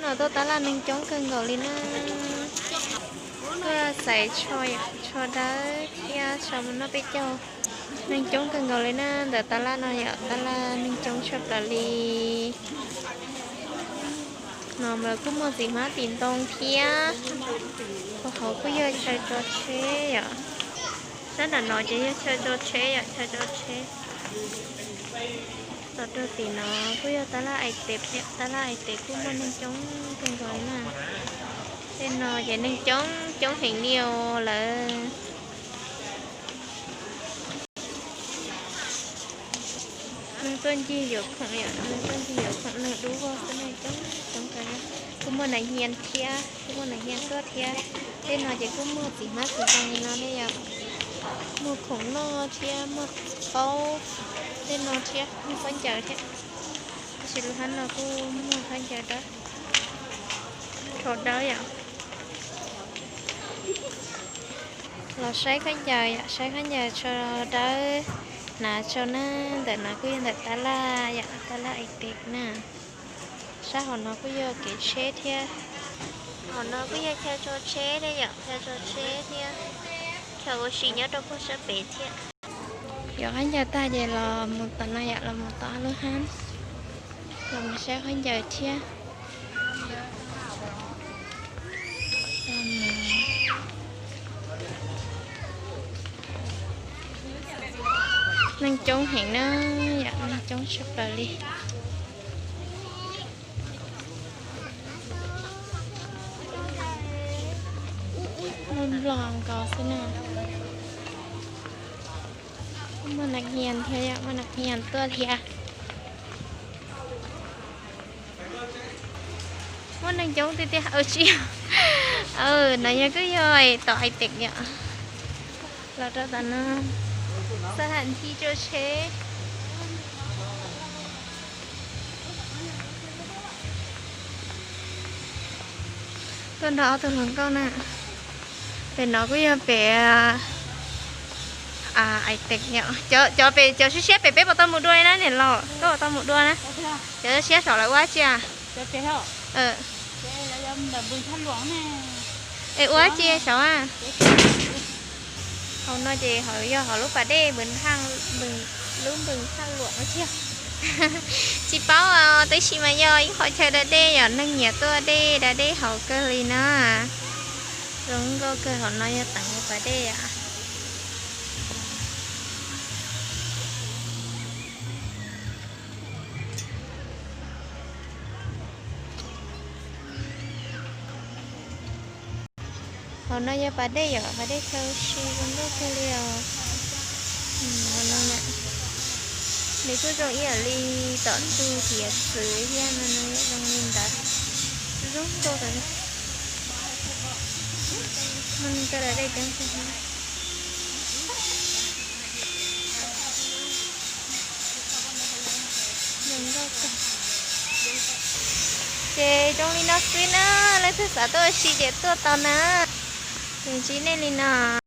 Tuaj tab laj neeg coob kawg nkaus li na. Tuaj xaiv tsho, tsho dawb thiab tsho mus noj peb caug. Neeg coob kawg nkaus li na, ntawm tab laj no yom, tab laj neeg coob tshaj plaws li. No lawv kuj muag txiv hmab txiv ntoo thiab. Hauv kuj yog chaw tso tsheb yom. Sab nram no ces yog chaw tso tsheb yom, chaw tso tsheb. Los rau tim no kuj yog tab laj Aitev thiab, tab laj Aitev kuj muaj neeg coob kawg nkaus li na. Tej no ces neeg coob coob heev li os lawm. Neeg tuaj ncig yuav khoom yom, neeg tuaj ncig yuav khoom, neeg dub vog xwb, neeg coob coob kawg. Kuj muaj nas hias thiab, kuj muaj nas hias tuaj thiab. Tej no ces kuj muaj txiv hmab txiv ntoo li no ne yom. Muaj khoom noj thiab muaj qaub tej no thiab, muaj khaub ncaws thiab. Tab sis lub hab no kuj muaj khaub ncaws dawb, rho dawb yom. Los saib khaub ncaws yom, saib khaub ncaws tsho dawb, hnav tsho na. Ntawm no kuj yog ntawm tab laj yom, tab laj Aitev na. Sab hauv no kuj yog kev tsheb thiab. Hauv no kuj yog chaw tso tsheb thiab yom, chaw tso tsheb thiab, chaw ua si nyob rau puag sab pem thiab. Yuav khaub ncaws tag ces los mus tom no yom, los mus tom lub hab, los mus saib khaub ncaws thiab. Neeg coob heev na yom, neeg coob tshaj plaws li. Muaj nplog nkaus xwb na. Muaj nas hias thiab yom, muaj nas hias tuaj thiab. Muaj neeg coob tiag tiag. Tsis, no yog kuj yog tom Aitev yom. Los rau tom no, xab ham nthi tso tsheb. Tuaj nrog ob tug hluas nkauj na. Pem no kuj yog pem Aitev. Cov pem, cov siab siab pem peb puas tau mus dua na niam laus? Koj puas tau mus dua na? Cov siab saum lawv ua dab tsi? Es ua dab tsi saud? Hauv no ces hauv yog hauv lub pas dej, lub npws thaj luam no tiag. Tsis paub, tab sis mas yog ib qhov chaw da dej yom, neeg nyiam tuaj dej da dej hauv kawg li na. Zoo nkauj kawg, hauv no yog teev pas dej yom. Hauv no yog pas dej yom, pas dej chaw si zoo nkauj kawg li os. Nws kuj zoo ib yam li tom tus hiav txwv thiab no, zoo li ntawd. Zoo nkauj kawg li. Muaj neeg tuaj da dej coob kawg. Ces zoo li no xwb na, leej twg xav tuaj ua si ces tuaj tau na. Ces ntsib nej li no.